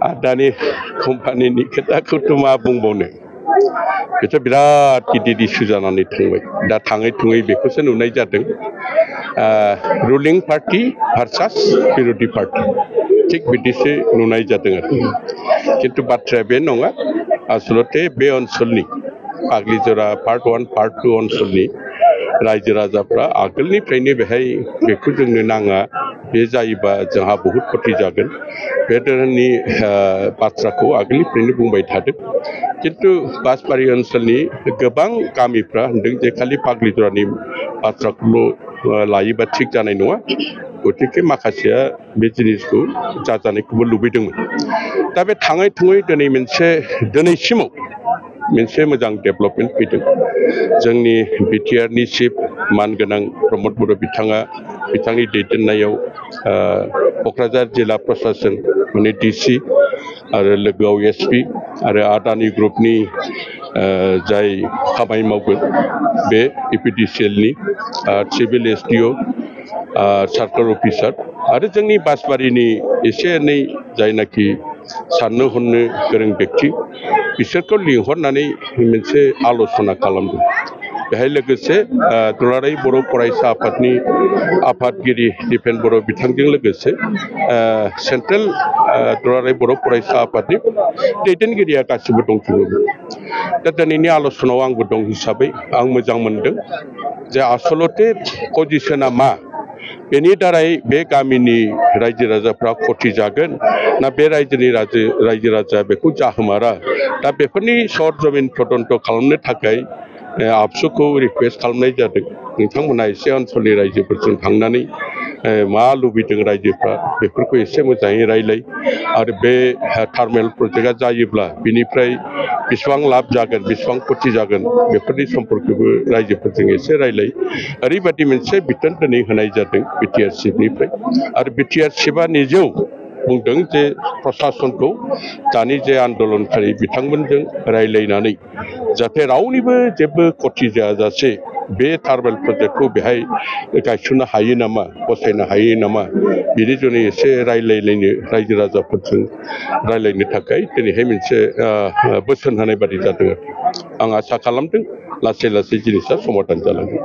Adani company खोथाखौथ' मा बुंबावनो बेथ' बिराद गिदिर इस्यु जानानै थांबाय दा थाङै थुङै बेखौसो नुनाय जादों रुलिं पार्टी भार्सास बिरोधी पार्टी थिग बिदिसो नुनाय जादों आरो खिन्थु बाथ्राया बे नङा आसलते बे ओनसोलनि पाग्लिजरा पार्ट 1 पार्ट 2 ओनसोलनि रायजो राजाफ्रा आगोलनिफ्रायनो बेहाय बेखौ जोंनो नाङा बे जायोबा जोंहा बहुत खति जागोन बे धरननि बाथ्राखौ आगोलनिफ्रायनो बुंबाय थादों किन्तु बासबारि ओनसोलनि गोबां गामिफ्रा होनदों जे खालि पाग्लिजरानि बाथ्राखौल' लायोबा थिग जानाय नङा गतिके माखासेया बे जिनिसखौ जाजानायखौबो लुबैदोंमोन दा बे थाङै थुङै दिनैसिमाव मोनसे मोजां डेभेलपमेन्ट फैदों जोंनि बिटिआरनि चिफ मानगोनां प्रमद बर' बिथाङा बिथांनि दैदेननायाव क'क्राझार जिल्ला प्रशासन माने डिसि आरो लोगोआव एसपि आरो आदानि ग्रुपनि जाय खामानि मावगोन बे इपिडिसिएलनि सिभिल एसडिअ सार्कल अफिसार आरो जोंनि बासबारिनि एसे एनै जायनाखि साननो हनो गोरों व्यक्ति बिसोरखौ लिंहरनानै मोनसे आल'सना खालामदों बेहाय लोगोसे दुलाराय बर' फरायसा आफादनि आफादगिरि दिपेन बर' बिथांजों लोगोसे सेन्ट्रेल दुलाराय बर' फरायसा आफादनि दैदेनगिरिया गासिबो दंजोबो दा दिनैनि आल'सनायाव आंबो दं हिसाबै आं मोजां मोनदों जे आसलते पजिशना मा बेनि दारै बे गामिनि रायजो राजाफ्रा खति जागोन ना बे रायजो राजा बेखौ जाहोमारा दा बेफोरनि सरजमिन तदन्त खालामनो थाखाय आबसुखौ रिकुवेस्ट खालामनाय जादों नोंथांमोना एसे ओनसोलनि रायजोफोरजों थांनानै मा लुबैदों रायजोफ्रा बेफोरखौ एसे मोजाङै रायलाय आरो बे थार्मेल प्रजेक्टआ जायोब्ला बिनिफ्राय बेसेबां लाब जागोन बेसेबां खति जागोन बेफोरनि सम्पर्कखौबो रायजोफोरजों एसे रायलाय ओरैबायदि मोनसे बिथोन दिनै होनाय जादों बिटिआर चिफनिफ्राय आरो बिटिआर चिफआ निजेव बुंदों जे प्रशासनखौ दानि जे आन्दलनकारि बिथांमोनजों रायलायनानै जाहाथे रावनिबो जेबो खति जायाजासे बे थार्मेल प्रजेक्टखौ बेहाय गायसननो हायो नामा बसायनो हायो नामा बिनि जुनै एसे रायलायलायनो रायजो राजाफोरजों रायलायनो थाखाय दिनैहाय मोनसे बोसोन होनाय बादि जादों आं आसा खालामदों लासै लासै जिनिसा समाधान जालांगोन।